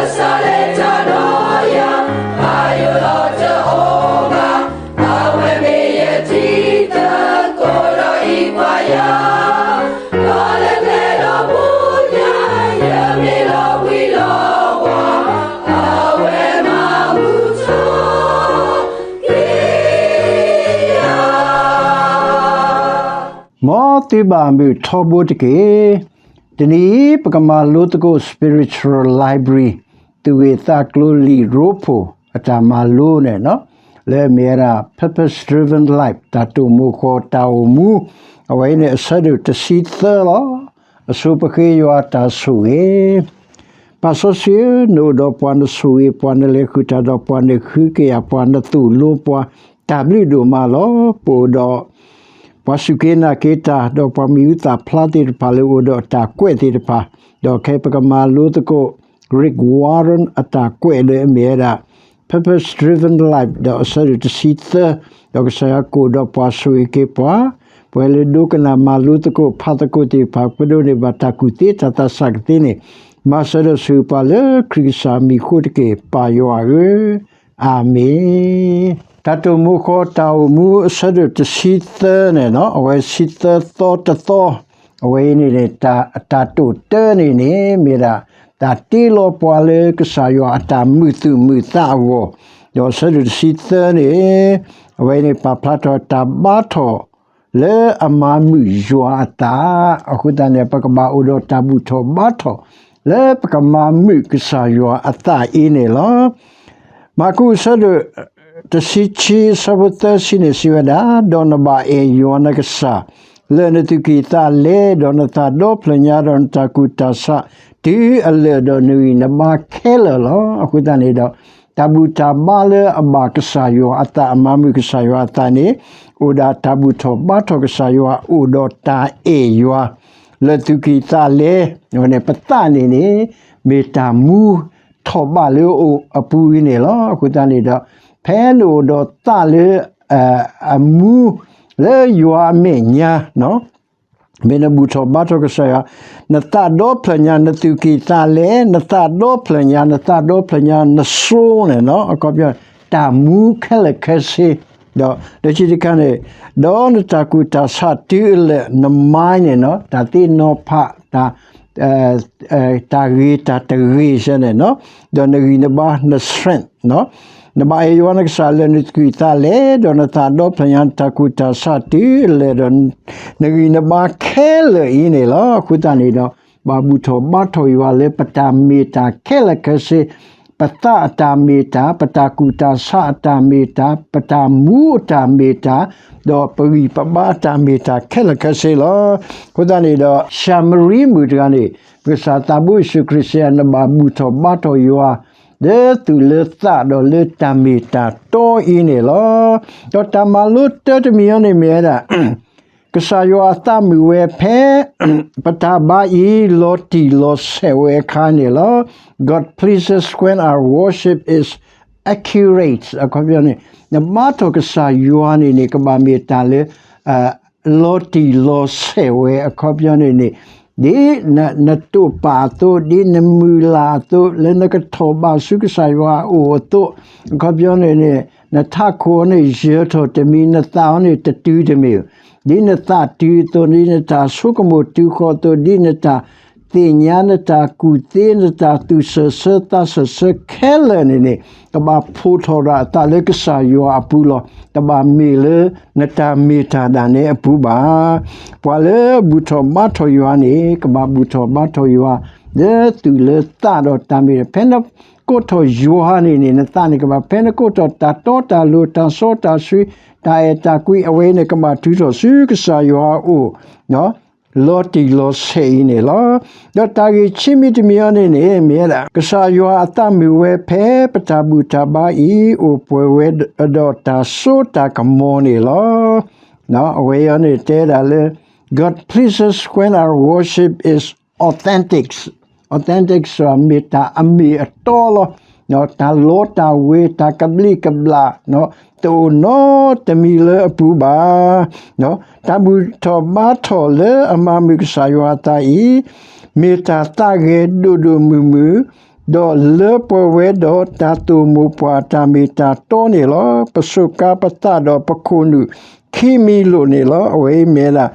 ကစၢ်လၢတၢ်ဒီးယၤ, အယိာ်လီၤတအိၣ်ဘၣ်, အဝဲမ့ၢ်ယထံသကိးဒီးယပၢ်ယၤ, ဒီးလၢကျဲဒီးပူၤညါ, ယမ့ၢ်လီၤဝံၤလီၤဝါ, အဝဲမၤမုာ်ထီၣ် မ်သုဘၣ်မုာ်ထီဘိတက့ၢ်. တနံၤအံၤ ပကမၤလိသကိး Spiritual Library သူၣ်ဂ့ၢ်သးကျိၤလံာ်ရိဖှိၣ်အတၢ်မၤလိန့ၣ်, လၢအမ့ၢ်ဝဲဒၣ် Purpose Driven Life တၢ်တိာ်မိၤဃီၤတၢ်အိၣ်မူ, အဝဲအံၤန့ၣ် အဆၢဒိၣ်တဆံသၢလီၤ. အဆိပဃ့ယွၤတၢ်ဆိၣ်ဂ့ၤ ပၢ်စီဆှံဧၢ, နအိၣ်ဒီးပှၤ, နဆိၣ်ဂ့ၤပှၤ, နလဲၤဃုာ်တၢ်ဒီးပှၤ, နဃုကယာ်ပှၤ, နသိၣ်လိပှၤ, တၢ်ဘျုးဒိၣ်မးလီၤ. ပအိၣ်ဒီးပှၤစူၢ်က့ၤနာ်က့ၤတၢ်, ဒီးပှၤမံၤဟူသၣ်ဖျါသ့ၣ်တဖၣ်လၢအိၣ်ဒီးတၢ်ကွဲးသ့ၣ်တဖၣ်, ဒီးခဲအံၤပကမၤလိသကိး Rick Warren အတၢ်ကွဲးလၢအမ့ၢ်ဝဲဒၣ် Purpose Driven Life ဒီးအဆၢဒိၣ်တဆံသၢ, ဒီးကစၢ်ယွၤကအိၣ်ဒီးပှၤဆိၣ်ဂ့ၤက့ၤပှၤ, ပှၤလၢဒိကနၣ်မၤလိသကိးဖးသကိးသ့ၣ်တဖၣ် ပဒိးန့ၢ်ဘၣ်တၢ်ကူၣ်သ့တၢ်သးစၢ်ကသ့န့ၣ်, မၤစၢၤဒီးဆိၣ်ဂ့ၤပှၤလၢခရံာ်ကစၢ်မံၤအဃိတက့ၢ်, ပၢ်ယွၤဧၢ, အၤမ့ၣ်. တၢ်တိာ်မိၤဃီၤတၢ်အိၣ်မူအဆၢဒိၣ်တဆံသၢန့ၣ်, အဝဲဆံသၢသီတသီ, အဝဲအံၤန့ၣ်န့ၣ် တၢ်တိာ်တၢန့ၣ်န့ၣ် မ့ၢ်ဒၣ် တၢ်တ့လီၤပှၤလၢကစၢ်ယွၤအတၢ်မုာ်သူၣ်မုာ်သးအဂီၢ်, ဒီးအဆၢဒိၣ်တဆံသၢန့ၣ်, အဝဲအံၤန့ၣ် ပာ်ဖျါထီၣ်တၢ်ဘါထီၣ် လၢအမၤမုာ်ယွၤအသး, အဃိသတးန့ၣ် ပကဘၣ်အိၣ်ဒီးတၢ်ဘူၣ်ထီၣ်ဘါထီၣ် လၢပကမၤမုာ်ကစၢ်ယွၤအသးအံၤန့ၣ်လီၤ. မၢ်ကူးအဆၢဒိၣ် တဆံခံ အဆၢဖိသၢဆံန့ၣ် စံးဝဲဒၣ်, ဒီးနဘၣ်အဲၣ်ယွၤနကစၢ် လၢနသူၣ်ကံၢ်သးလဲ, ဒီးနသးဒီဖျၢၣ်ညါ, ဒီးနတၢ်ကူၣ်တၢ်ဆး တုၤအလၢာ်, ဒီးနဂံၢ်နဘါခဲလၢာ်လီၤ. အဃိသတးန့ၣ်ဒီး တၢ်ဘူၣ်တၢ်ဘါလၢအဘၣ်ကစၢ်ယွၤအသး, အမၤမုာ်ကစၢ်ယွၤအသးန့ၣ်, အိၣ်ဒၣ်တၢ်ဘူၣ်ထီၣ်ဘါထီၣ်ကစၢ်ယွၤ, အိၣ်ဒီးတၢ်အဲၣ်ယွၤ လၢသူၣ်ကံၢ်သးလဲ, ပသးန့ၣ်န့ၣ် မ့ၢ်တၢ်မူထီၣ်ဘးလၢအအိၣ်အပူၤအံၤန့ၣ်လီၤ. အဃိသတးန့ၣ်ဒီး ဖဲနအိၣ်ဒီးသးလၢ အမူလၢယွၤအမဲာ်ညါ မ့ၢ်နဘူၣ်ထီၣ်ဘါထီၣ်ကစၢ်ယွၤ, နသးဒီဖျၢၣ်ညါ, နသူၣ်ကံၢ်သးလဲ, နသးဒီဖျၢၣ်ညါ, နသးဒီဖျၢၣ်ညါ, နစိန့ၣ်, အခီပညီ တၢ်မူခဲလၢာ်ခဲဆ့, ဒီးလၢခံတခါန့ၣ်, ဒီးနတၢ်ကူၣ်တၢ်ဆးတုၤအလၢာ်, န mind န့ၣ်, တၢ်သ့ၣ်နီၤဖး, တၢ် တၢ်ဂ့ၤတၢ်တဂ့ၤဆၢန့ၣ်, ဒီးနဂံၢ်နဘါ န strength, နဘၣ်အဲၣ်ယွၤနကစၢ်လၢနသူၣ်ကံၢ်သးလဲ, ဒီးနသးဒီဖျၢၣ်ညါ, နတၢ်ကူၣ်တၢ်ဆးတုၤအလၢာ်, ဒီးနဂံၢ်နဘါခဲလၢာ်အံၤန့ၣ်လီၤ. အဃိသတးန့ၣ်ဒီး ဘၣ်ဘူၣ်ထီၣ်ဘါထီၣ်ယွၤလၢပတၢ်မ့ၢ်တၢ်ခဲလၢာ်ခဲဆ့, ပသးအတၢ်မ့ၢ်တၢ်, ပတၢ်ကူၣ်တၢ်ဆးအတၢ်မ့ၢ်တၢ်, ပတၢ်မူအတၢ်မ့ၢ်တၢ်, ဒီးပဂံၢ်ပဘါအတၢ်မ့ၢ်တၢ်ခဲလၢာ်ခဲဆ့လီၤ. အဃိသတးန့ၣ်ဒီး ၡၤမရံမုၣ်တဂၤန့ၣ်, ပကစၢ်သးဘိယ့ၣ်ၡူးခရံာ်စံး နဘၣ်ဘူၣ်ထီၣ်ဘါထီၣ်ယွၤ လၢသူၣ်လၢသးဒီးလၢတၢ်မ့ၢ်တၢ်တီအံၤန့ၣ်လီၤ. ဒီးတၢ်မၤလိတၢတမံၤအံၤန့ၣ်မ့ၢ်ဝဲဒၣ် ကစၢ်ယွၤအသးမုာ်ဝဲဖဲ ပတၢ်ဘါအံၤ လီၤတံၢ်လီၤဆဲးဝဲအခါန့ၣ်လီၤ. God pleases when our worship is accurate အခီပညီန့ၣ်, နဘါထီၣ်ကစၢ်ယွၤန့ၣ်န့ၣ် ကဘၣ်မ့ၢ်တၢ်လၢ လီၤတံၢ်လီၤဆဲးဝဲအခီပညီန့ၣ်န့ၣ်, ဒ်နတိာ်ပာ်အသိး, ဒ်နမုၢ်လၢ်အသိး, လၢနကထီၣ်ဘးဆူကစၢ်ယွၤအအိၣ်အသိး, အခီပညီန့ၣ်န့ၣ် နထးခိၣ်န့ၣ် ယၢၤထီၣ်တမံၤ, နသးအီၤန့ၣ် တတုၤတမ့ၢ်, ဒ်နသးတုၤအသိး, ဒ်နတၢ်ဆိကမိၣ်တုၤဃီၤအသိး, ဒ်နတၢ်သ့ၣ်ညါ, နတၢ်ကူၣ်သ့, နတၢ်သူၣ်စၢၢ်ဆၢသးစၢၢ်ဆၢခဲလၢာ်န့ၣ်န့ၣ်, ကဘၣ်ဖီၣ်ထီၣ်ဒၣ်အသးလၢကစၢ်ယွၤအပူၤလီၤ. တဘၣ်မ့ၢ်လၢနတၢ်မ့ၢ်တၢ်ဒၣ်နဲအပူၤဘၣ်. ပှၤလၢဘူၣ်ထီၣ်ဘါထီၣ်ယွၤန့ၣ် ကဘၣ်ဘူၣ်ထီၣ်ဘါထီၣ်ယွၤ လၢသူၣ်လၢသးဒီးတၢ်မ့ၢ်တၢ်, ဖဲနကိးထီၣ်ယွၤန့ၣ်န့ၣ် နသးန့ၣ်ကဘၣ်, ဖဲနကိးထီၣ်တၢ်တီတၢ်လိၤ တၢ်စီတၢ်ဆှံ တၢ်အဲၣ်တၢ်ကွံ အဝဲအံၤန့ၣ် ကဘၣ်တုၤထီၣ်ဆူကစၢ်ယွၤအအိၣ် လီၤတံၢ်လီၤဆဲးအံၤန့ၣ်လီၤ. ဒီးတၢ်ဂ့ၢ်ခံမံၤတမံၤအံၤန့ၣ်န့ၣ် မ့ၢ်ဝဲဒၣ် ကစၢ်ယွၤအသးမုာ်ဝဲဖဲပတၢ်ဘူၣ်တၢ်ဘါအံၤ အိၣ်ပှဲၤဝဲဒီးတၢ်စိတၢ်ကမီၤန့ၣ်လီၤ. အဝဲအံၤန့ၣ်တဲဒၣ်လၢ God pleases when our worship is authentic. Authentic ဆိုတာ မ့ၢ်တၢ်အမ့ၢ်အတီလီၤ. တၢ်လီတၢ်ဝ့ၤ တၢ်ကဘျံးကဘျၣ် တအိၣ်နီတမံၤလၢအပူၤဘၣ်. တၢ်ဘူၣ်ထီၣ်ဘါထီၣ်လၢအမၤမုာ်ကစၢ်ယွၤအသးအံၤ မ့ၢ်တၢ်သးဂဲၤဒိၣ်ဒိၣ်မုၢ်မုၢ်, ဒီးလၢပှဲၤဝဲဒီးတၢ်သိၣ်မိၢ်ပှၢ်တၢ်မ့ၢ်တၢ်တီန့ၣ်လီၤ. ပစူးကါပသးဒီးပခိၣ်နူာ်ခံမံၤလိာ်န့ၣ်လီၤ. အဝဲအံၤမ့ၢ်ဝဲဒၣ်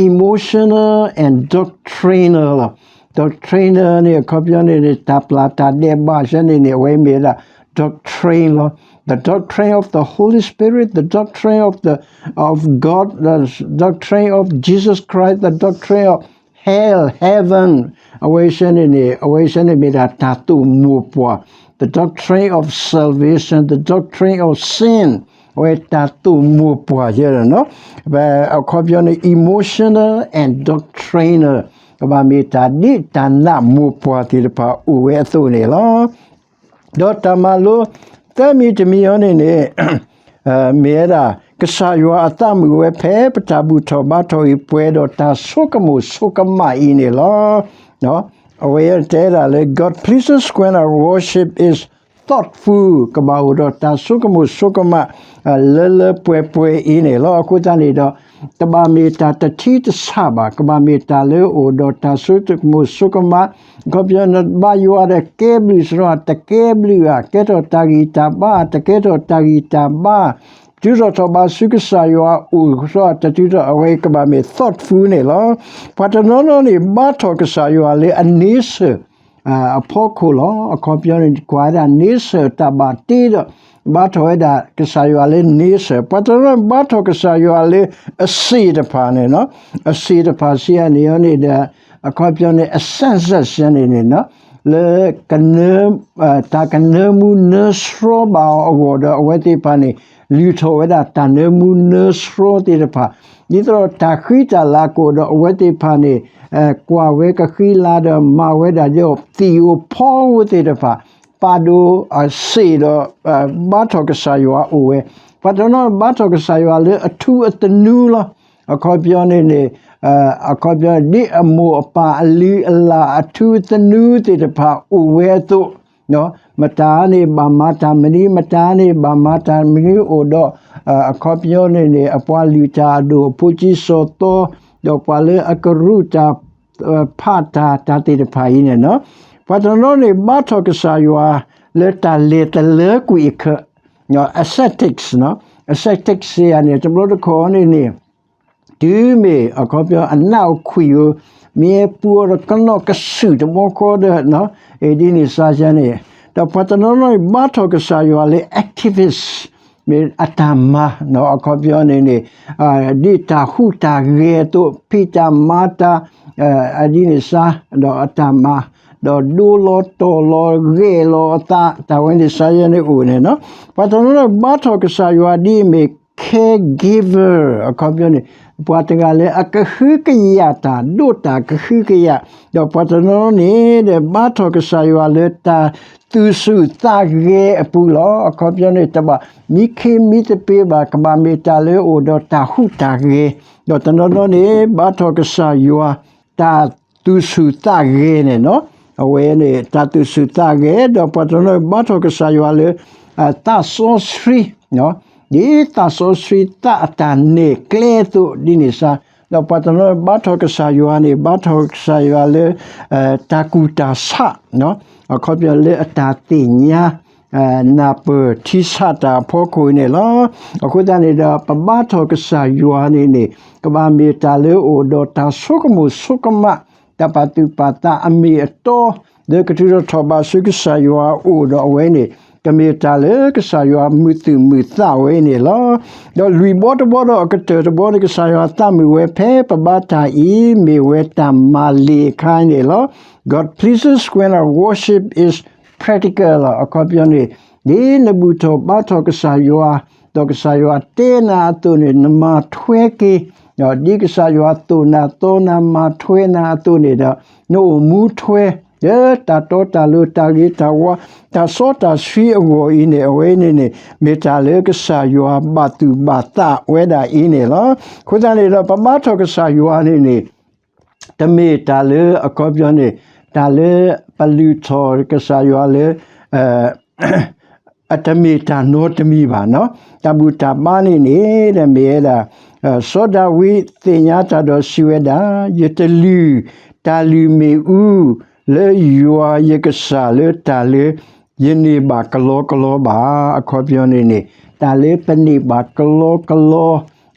emotional and doctrinal လီၤ. Doctrinal န့ၣ် အခီပညီန့ၣ်န့ၣ် တၢ်ပျၢ်တၢ်ဒဲးဘးစဲန့ၣ်န့ၣ် အဝဲအံၤမ့ၢ်ဝဲဒၣ် doctrine လီၤ. The doctrine of the Holy Spirit, the doctrine of the of God, the doctrine of Jesus Christ, the doctrine of hell, heaven, အဝဲစဲန့ၣ်န့ၣ် အဝဲစဲန့ၣ်မ့ၢ်ဒၣ်တၢ်သိၣ်မိၢ်ပှၢ်, the doctrine of salvation, the doctrine of sin, အဝဲတၢ်သိၣ်မိၢ်ပှၢ်ယဲဒီးနီၤ, အခီပညီန့ၣ် emotional and doctrinal ကဘၣ်မ့ၢ်တၢ်ဒ်တၢ်နးမိၢ်ပှၢ်သ့ၣ်တဖၣ်အိၣ်ဝဲအသိးန့ၣ်လီၤ. ဒီးတၢ်မၤလိ သၢမံၤတမံၤအံၤန့ၣ်န့ၣ် မ့ၢ်ဝဲဒၣ် ကစၢ်ယွၤအသးမုာ်ဝဲဖဲပတၢ်ဘူၣ်ထီၣ်ဘါထီၣ်အံၤ ပှဲၤဒီးတၢ်ဆိကမိၣ်ဆိကမးအံၤန့ၣ်လီၤ. အဝဲတဲဒၣ်လၢ God pleases when our worship is thoughtful ကဘၣ်အိၣ်ဒီးတၢ်ဆိကမိၣ်ဆိကမး လၢလၢပှဲၤပှဲၤအံၤန့ၣ်လီၤ. အဃိသတးန့ၣ်ဒီး တဘၣ်မ့ၢ်တၢ်တထံတဆးဘၣ်, ကဘၣ်မ့ၢ်တၢ်လၢအိၣ်ဒီးတၢ်ဆိကမိၣ်ဆိကမး, အခီပညီန့ၣ် ဘါယွၤဒီးကဲဘျုးစရီ တကဲဘျုးဧါ, ကဲထီၣ်တၢ်ဂံၢ်တၢ်ဘါ တကဲထီၣ်တၢ်ဂံၢ်တၢ်ဘါ, တုၤထီၣ်ထီၣ်ဘးဆူကစၢ်ယွၤအိၣ်စရီ တတုၤထီၣ် အဝဲကဘၣ်မ့ၢ် thoughtful န့ၣ်လီၤ. ပှၤတနီၤနီၤန့ၣ် ဘါထီၣ်ကစၢ်ယွၤလၢအ nature အဖီခိၣ်လီၤ. အခီပညီန့ၣ် ကွၢ်ဝဲဒၣ် nature တၢ်ဘၣ်တ့ဒီး ဘါထီၣ်ဝဲဒၣ်ကစၢ်ယွၤလၢ nature, ပှၤတနီၤဘါထီၣ်ကစၢ်ယွၤလၢအစံၣ်တဖၣ်န့ၣ်လီၤ. အစံၣ်တဖၣ်စံးအန့ၣ်အီၤန့ၣ်ဒီး အခီပညီန့ၣ် အ senses န့ၣ်န့ၣ် လၢ တၢ်ကနၢမူနၢဆှီဘၣ်အီၤအဂီၢ်ဒီး အဝဲသ့ၣ်တဖၣ်န့ၣ် လုၢ်ထီၣ်ဝဲဒၣ်တၢ်နၢမူနၢဆှီသ့ၣ်တဖၣ်, ဒ်သိးဒီးတၢ်ဃံတၢ်လၤကအိၣ်ဒီး အဝဲသ့ၣ်တဖၣ်န့ၣ် ကွၢ်ဝဲကဃံလၤဒီး မၤဝဲဒၣ်ဒီး သံၣ်ဧိၤဖီဧိၤသ့ၣ်တဖၣ် ပာ်ဒိၣ်အစ့ၣ်ဒီး ဘါထီၣ်ကစၢ်ယွၤအိၣ်ဝဲ, ပှၤတနီၤဘါထီၣ်ကစၢ်ယွၤလၢအထူအသနူလီၤ. အခီပညီန့ၣ်န့ၣ် အခီပညီ ဒ်အမိၢ်အပၢ်အလုၢ်အလၢ်အထူအသနူသ့ၣ်တဖၣ်အိၣ်ဝဲအသိး, မတၤန့ၣ်ဘၣ်မၤတၢ်မနုၤ မတၤန့ၣ်ဘၣ်မၤတၢ်မနုၤ အိၣ်ဒီး အခီပညီန့ၣ်န့ၣ် အပှၤလုၢ်တၢ်အဒိၣ် အဖိကံစီၤသီ ဒီးပှၤလၢအကရူၢ်တၢ် ဖးတၢ် တၢ်သ့ၣ်တဖၣ်အံၤန့ၣ်လီၤ. ပှၤတနီၤန့ၣ် ဘါထီၣ်ကစၢ်ယွၤလၢတၢ်လဲၤတလၢကွံာ်အခၢး ascetics, ascetics စံးယၤန့ၣ် တဘျီတခီၣ်န့ၣ်န့ၣ် တုၤမ့ၢ် အခီပညီ အနးအိၣ်ခွံၣ်ဧိၤ မ့ၢ်ပူၤအီၤဒီးကနီၣ်ကစုာ်တဘျီဃီဒီး ဒ်န့ၣ်စ့ၢ်ကီးန့ၣ်, ဒီးပှၤတနီၤနီၤန့ၣ် ဘါထီၣ်ကစၢ်ယွၤလၢ activist မ့ၢ်အတၢ်မၤ အခီပညီန့ၣ်န့ၣ် ဒ်တၢ်ဟူးတၢ်ဂဲၤအသိး ဖံးတၢ်မၤတၢ် ဒ်န့ၣ်စ့ၢ် ဒီးအတၢ်မၤ ဒီးဒိလီၤတီၤလီၤဂဲၤလီၤအသး တၢ်ဝဲန့ၣ်စ့ၢ်ကီးန့ၣ်အိၣ်န့ၣ်လီၤ. ပှၤတနီၤနီၤဘါထီၣ်ကစၢ်ယွၤဒ်အမ့ၢ် caregiver အခီပညီန့ၣ် ပှၤတဂၤလၢအကဟုကယာ်တၢ် ဒိးတၢ်ကဟုကယာ်, ဒီးပှၤတနီၤနီၤန့ၣ်ဒီး ဘါထီၣ်ကစၢ်ယွၤလၢတၢ်သူၣ်ဆူၣ်သးဂဲၤအပူၤလီၤ. အခီပညီန့ၣ် တဘၣ်မံခ့မံသပ့ၤဘၣ် ကဘၣ်မ့ၢ်တၢ်လၢအိၣ်ဒီးတၢ်ဟူးတၢ်ဂဲၤ, ဒီးတနီၤနီၤန့ၣ် ဘါထီၣ်ကစၢ်ယွၤ တၢ်သူၣ်ဆူၣ်သးဂဲၤန့ၣ်လီၤ. အဝဲန့ၣ် တၢ်သူၣ်ဆူၣ်သးဂဲၤ ဒီးပှၤတနီၤဘါထီၣ်ကစၢ်ယွၤလၢ သးစီဆှံ ဒ်သးစီဆှံသးအတၢ်နဲၣ်ကျဲအသိး ဒ်န့ၣ်စ့ၢ်, ဒီးပှၤတနီၤဘါထီၣ်ကစၢ်ယွၤန့ၣ် ဘါထီၣ်ကစၢ်ယွၤလၢ တၢ်ကူၣ်တၢ်ဆး အခီပညီလၢအတၢ်သ့ၣ်ညါ နၢ်ပၢၢ်ထံဆးတၢ်အဖီခိၣ်အံၤန့ၣ်လီၤ. အဃိသတးန့ၣ်ဒီး ပဘါထီၣ်ကစၢ်ယွၤန့ၣ်န့ၣ် ကဘၣ်မ့ၢ်တၢ်လၢအိၣ်ဒီးတၢ်ဆိကမိၣ်ဆိကမး တၢ်ပာ်သူၣ်ပာ်သးအမ့ၢ်အတီ လၢကထုးထီၣ်ထီၣ်ဘးဆူကစၢ်ယွၤအအိၣ်ဒီးအဝဲန့ၣ် ကမ့ၢ်တၢ်လၢကစၢ်ယွၤမုာ်သူၣ်မုာ်သးဝဲအံၤန့ၣ်လီၤ. ဒီးလွံၢ်ဘီတဘီဒီးအကတၢၢ်တဘီန့ၣ် ကစၢ်ယွၤသးမုာ်ဝဲဖဲ ပဘါတၢ်အံၤ မ့ၢ်ဝဲတၢ်မၤလ့ၤအခါန့ၣ်လီၤ. God pleases when our worship is practical လီၤ. အခီပညီန့ၣ် ဒ်နဘူၣ်ထီၣ်ဘါထီၣ်ကစၢ်ယွၤ ဒီးကစၢ်ယွၤတဲနၤအသိးန့ၣ် နမၤထွဲက့ၤ, ဒ်ကစၢ်ယွၤသိၣ်နၤသီနၤမၤထွဲနၤအသိးန့ၣ်ဒီး နအိၣ်မူထွဲ လၢတၢ်တီတၢ်လိၤတၢ်ဂ့ၤတၢ်ဝါ တၢ်စီတၢ်ဆှံအဂီၢ်အံၤန့ၣ် အဝဲန့ၣ်န့ၣ် မ့ၢ်တၢ်လၢကစၢ်ယွၤဘၣ်သူၣ်ဘၣ်သးဝဲဒၣ်အံၤန့ၣ်လီၤ. အဃိသတးန့ၣ်ဒီး ပဘါထီၣ်ကစၢ်ယွၤန့ၣ်န့ၣ် တမ့ၢ်တၢ်လၢအခီပညီန့ၣ် တၢ်လၢပလုၢ်ထီၣ်ကစၢ်ယွၤလၢ အတမ့ၢ်တၢ်နီတမံၤဘၣ်နီၤ. တၢ်ဘူၣ်တၢ်ဘါန့ၣ်န့ၣ် မ့ၢ်ဝဲဒၣ် စီၤဒၤဝံးသ့ၣ်ညါတၢ်ဒီးစံးဝဲဒၣ်, ယတလုၢ်တၢ်လုၢ်မ့ၣ်အူ လၢယွၤယကစၢ်လၢတၢ်လၢ ယန့ၢ်ဘၣ်ကလီကလီဘၣ်. အခီပညီန့ၣ်န့ၣ် တၢ်လၢပန့ၢ်ဘၣ်ကလီကလီ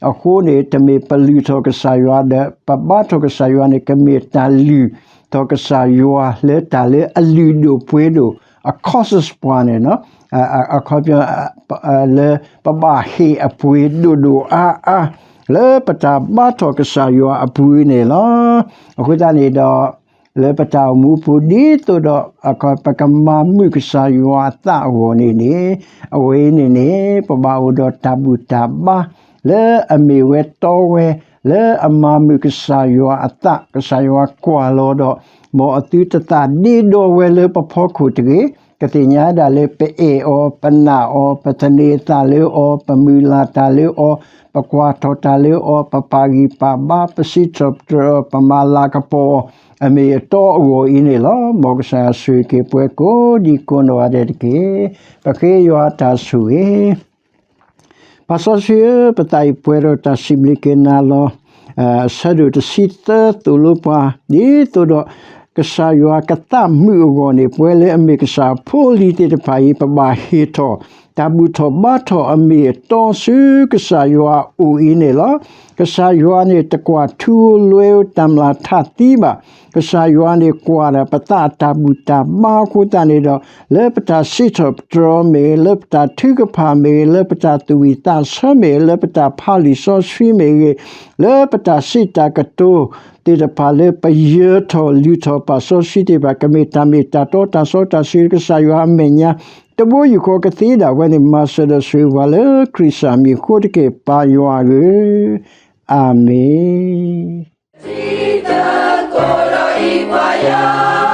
အဃိန့ၣ် တမ့ၢ်ပလုၢ်ထီၣ်ကစၢ်ယွၤဒီး ပဘါထီၣ်ကစၢ်ယွၤန့ၣ် ကမ့ၢ်တၢ်လုၢ်ထီၣ်ကစၢ်ယွၤလၢတၢ်လၢအလုၢ်ဒိၣ်ပှ့ၤဒိၣ် အခီစပှၤန့ၣ် အခီပညီ လၢပဘၣ်ဟ့ၣ်အပှ့ၤဒိၣ်ဒိၣ်အါအါ လၢပတၢ်ဘါထီၣ်ကစၢ်ယွၤအပူၤန့ၣ်လီၤ. အဃိသတးန့ၣ်ဒီး လၢပတၢ်အိၣ်မူပူၤဒ်သိးဒီး ပကမၤမုာ်ကစၢ်ယွၤအသးအဂီၢ်န့ၣ်န့ၣ် အဝဲအံၤန့ၣ်န့ၣ် ပဘၣ်အိၣ်ဒီးတၢ်ဘူၣ်တၢ်ဘါ လၢအမ့ၢ်ဝဲတီဝဲ လၢအမၤမုာ်ကစၢ်ယွၤအသး ကစၢ်ယွၤကွၢ်လီၤဒီး မ်အသုတသးဒ့ဒီဝဲလၢပဖီခိၣ်တဂ့ၤ. ကသ့ၣ်ညါဒၣ်လၢပအဲၣ်အီၤ ပနာ်အီၤ ပသန့ၤအသးလၢအီၤ ပမုၢ်လၢ်တၢ်လၢအီၤ ပကွၢ်ထီၣ်တၢ်လၢအီၤ ပပာ်ဂံၢ်ပာ်ဘါ ပစံးထီၣ်ပတြၢၤအီၤ ပမၤလၤကပီၤအီၤ အမ့ၢ်အတီအဂီၢ်အံၤန့ၣ်လီၤ. မ်ကစၢ်ယွၤဆိၣ်ဂ့ၤက့ၤပှၤကိးဒံကိးနီၢ်ဂၤဒဲးတက့ၢ်. ပဃ့ယွၤတၢ်ဆိၣ်ဂ့ၤ ပၢ်စီဆှံဧၢ, ပသးအံၤပှဲၤဒီးတၢ်စံးဘျုးက့ၤနၤလီၤ. အဆၢဒိၣ်တဆံသၢသိၣ်လိပှၤ ဒ်သိးဒီး ကစၢ်ယွၤကသးမုာ်အဂီၢ်န့ၣ် ပဝဲလၢအမ့ၢ်ကစၢ်ဖိလံၤသ့ၣ်တဖၣ်အံၤ ပဘၣ်ဟ့ၣ်ထီၣ် တၢ်ဘူၣ်ထီၣ်ဘါထီၣ်အမ့ၢ်အတီဆူကစၢ်ယွၤအအိၣ်အံၤန့ၣ်လီၤ. ကစၢ်ယွၤန့ၣ်တကွၢ်ထူဧိၤလွဲဧိၤတၢ်မျၢ်ထးသံဘၣ်. ကစၢ်ယွၤန့ၣ်ကွၢ်ဒီးပသးအတၢ်ဘူၣ်တၢ်ဘါအဃိသတးန့ၣ်ဒီး လၢပတၢ်စံးထီၣ်ပတြၢၤအီၤမ့ၢ်ဂ့ၤ, လၢပတၢ်ထုကဖၣ်မ့ၢ်ဂ့ၤ, လၢပတၢ်သူၣ်ဝံၣ်သးဆၢမ့ၢ်ဂ့ၤ, လၢပတၢ်ဖးလံာ်စီဆှံမ့ၢ်ဂ့ၤ, လၢပတၢ်စံးတၢ်ကတိၤသ့ၣ်တဖၣ်လၢပယၢၤထီၣ်လုၢ်ထီၣ်ပၢ်စီဆှံသ့ၣ်တဖၣ် ကမ့ၢ်တၢ်မ့ၢ်တၢ်တီတၢ်စီတၢ်ဆှံကစၢ်ယွၤအမဲာ်ညါ တဘိယူၢ်ဃီကသ့ဒၣ်ဝဲန့ၣ် မၤစၢၤဒီးဆိၣ်ဂ့ၤပှၤလၢခရံာ်စၢ်မံၤအဃိတက့ၢ် ပၢ်ယွၤဧၢ, အၤမ့ၣ်.